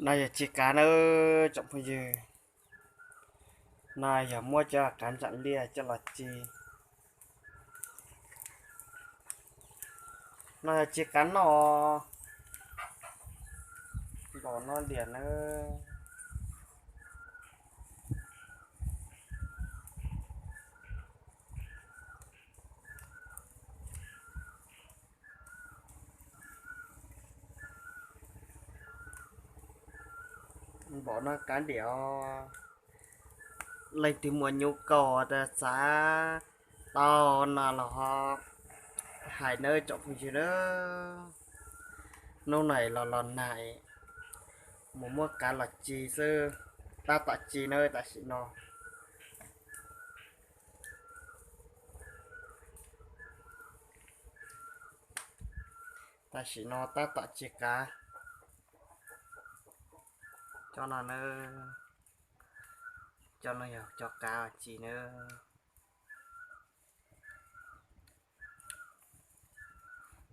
No yog ci kav na, tsoom phooj ywg. No yog muab cov kav ntsaum liaj coj los ci. No yog ci kav noj. Npaum no diam na. Npaum no kav diam os. Leej twg muaj nyuj kaus tas xav tau no los ho hais nawb tsoom phooj ywg na. Hnub no los los nag, mus muab kav los ci xwb, tab tom ci na tam sim no. Tam sim no tab tom ci kav. Cov no, cov no yog cov kav ci na.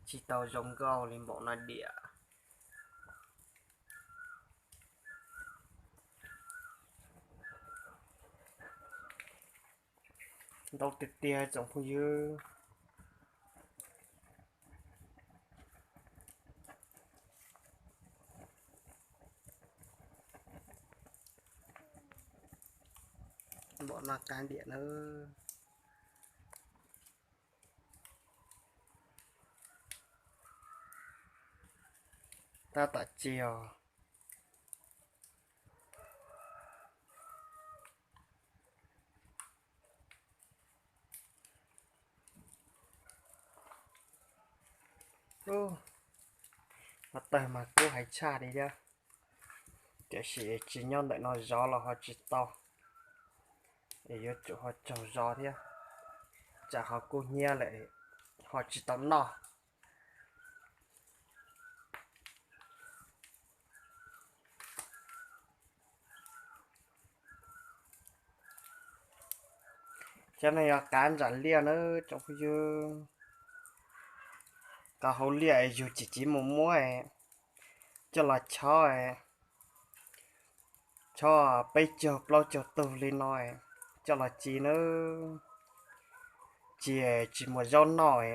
Tsis tau zoo nkauj li npaum no diam. Ntau tiag tiag tsoom phooj ywg. Npaum no kav diam na. Tab tom ci os. Ub, no tawg mas kub heev tshaj li thiab. Tiam sis tsis nyob ntawm no zov los ho tsis tau, es yuav tsum ho tsaug zog thiab, tsam ho kub hnyiab lawm ho tsis tau noj. Cov no yog kav ntsaum liaj na tsoom phooj ywg. Kav hauv liaj es yug tsis tsiv mus muab coj los chob, chob peb caug plaub caug tug li no coj los ci na. Ci tsis muaj zaub noj,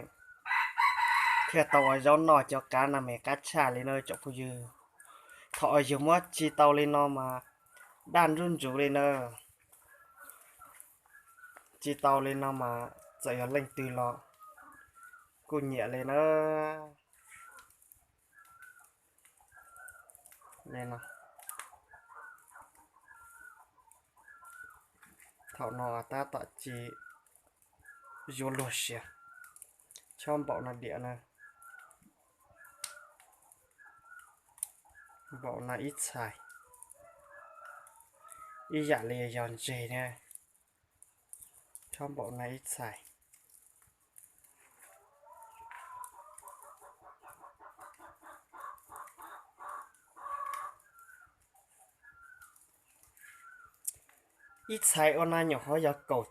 thiaj tau ua zaub noj. Cov kav no mas qab tshaj li na tsoom phooj ywg. Thaum uas yus muab ci tau li no mas daj nruj ntsuv li na. Ci tau li no mas txawm yog leej twg los kuj nyiam li na. Thaum no tab tom ci yuav luag siav, chob npaum no diam na. Npaum no ib txhais, ib yam li yog ntseg thiab. Chob npaum no ib txhais. Ib txhais ua no nyuam qhuav yog kaum,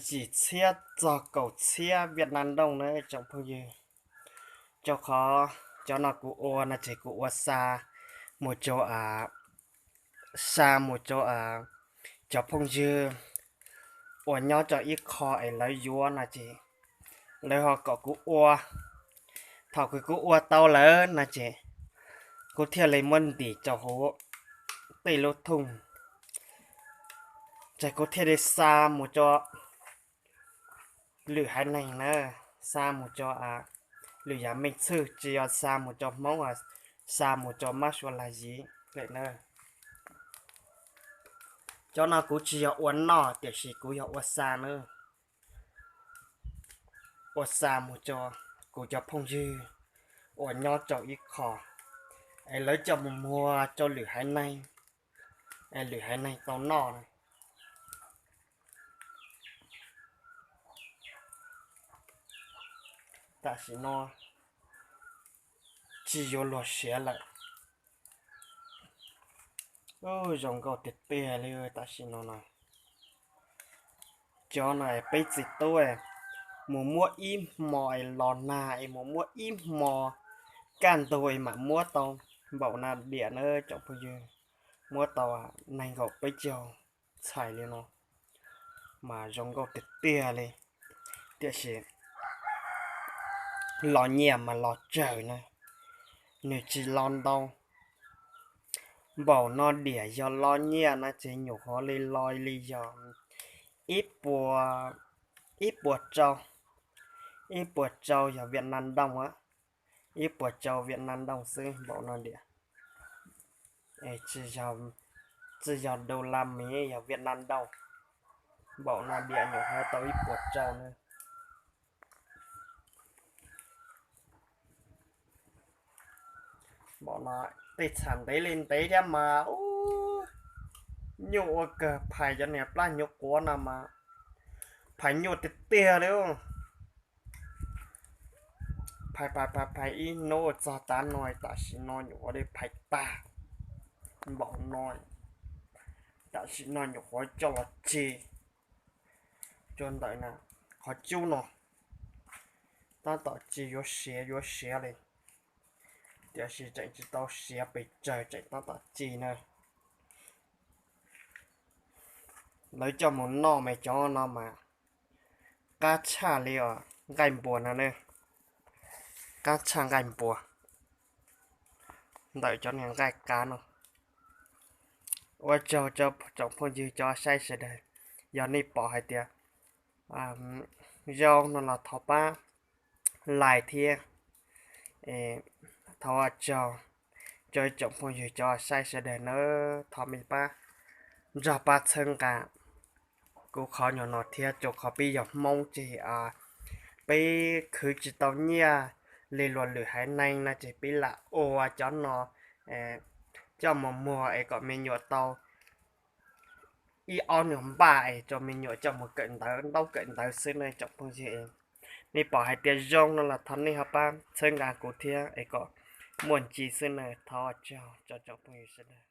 yim txhiab txog kaum txhiab Viaj Nam Nrooj na tsoom phooj ywg. Rau qhov cov no kuv ua no ces kuv ua xa mus rau, xa mus rau cov phooj ywg uas nyob rau ib qho es lawv yuav no ces lawv ho kom kuv ua. Thaum kuv, kuv ua tau lawm no ces kuv thiaj li muab ntim rau hauv tej lub thooj, ces kuv thiaj li xa mus rau lwm haiv neeg na, xa mus rau lwm yam meej txhwj, tsis yog xa mus rau Hmoob, xa mus rau mab sua lag ziv lawm na. Cov no kuv tsis yog ua noj tiam sis kuv yog ua xa na, ua xa mus rau kuv cov phooj ywg uas nyob rau ib qho es lawv coj mus muag rau lwm haiv neeg, es lwm haiv neeg tau noj na. Tam sim no tsis yuav luag siav lawm. Zoo nkauj tiag tiag li tam sim no no. Cov no peb txiv tub mus muab ib hmo es los nag es mus muab ib hmo kaj ntug es mam muab tau Npaum no diam na tsoom phooj ywg, muab tau nees nkaum peb caug txhais li no mas zoo nkauj tiag tiag li. Tiam sis lo nyiaj mas lo tsawg na, nws tsis lo ntau. Npaum no diam yog lo nyiaj no ces nyuam qhuav li lo li yog ib puas, ib puas rau, ib puas rau yog Viaj Nam Dooj, ib puas rau Viaj Nam Dooj xwb npaum no diam. Tsis yog dollar Mis, yog Viaj Nam Dooj. Npaum no diam nyuam qhuav tau ib puas rau na. Npaum no tej txham ntev li ntev thiab mas ub, nyuaj ua kawg, phais cov niag plab hnyuv quav no mas phais nyuaj tiag tiag li. Phais phais phais phais ib hnub txog tav no, tam sim no nyuam qhuav li phais tag npaum no. Tam sim no nyuam qhuav coj los tseg, coj ntawm na, qhov cub no tab tom tseg yuav siav yuav siav li, tiam sis tseem tsis tau siav pes tsawg, tseem tab tom tseg na. Lawv coj mus noj mas cov no mas qab tshaj li os, nqaij npua no ne, qab tshaj nqaij npua ntawm cov niag nqaij qab no. Ua tsaug tsoom phooj ywg cov saib sawv daws, yog nej pom hais tias zoo no los thov pab like thiab. Thov ua tsaug rau ib tsoom phooj ywg cov saib sawv daws nawb, thov nej pab nrog pab txhawb nqa kuv qhov nyuam no thiab, rau qhov peb yog Hmoob ces peb khwv tsis tau nyiaj li luag lwm haiv neeg no ces peb lam ua cov no coj mus muag es kom me nyuam tau ib ob nyuag npaj es rau me nyuam coj mus kawm ntawv ntaub kawm ntawv xwb ne tsoom phooj ywg. Nej pom hais tias zoo no los thov nej ho pab txhawb nqa kuv thiab es kom muaj ntsis xwb na, thov ua tsaug rau tsoom phooj ywg sawv daws.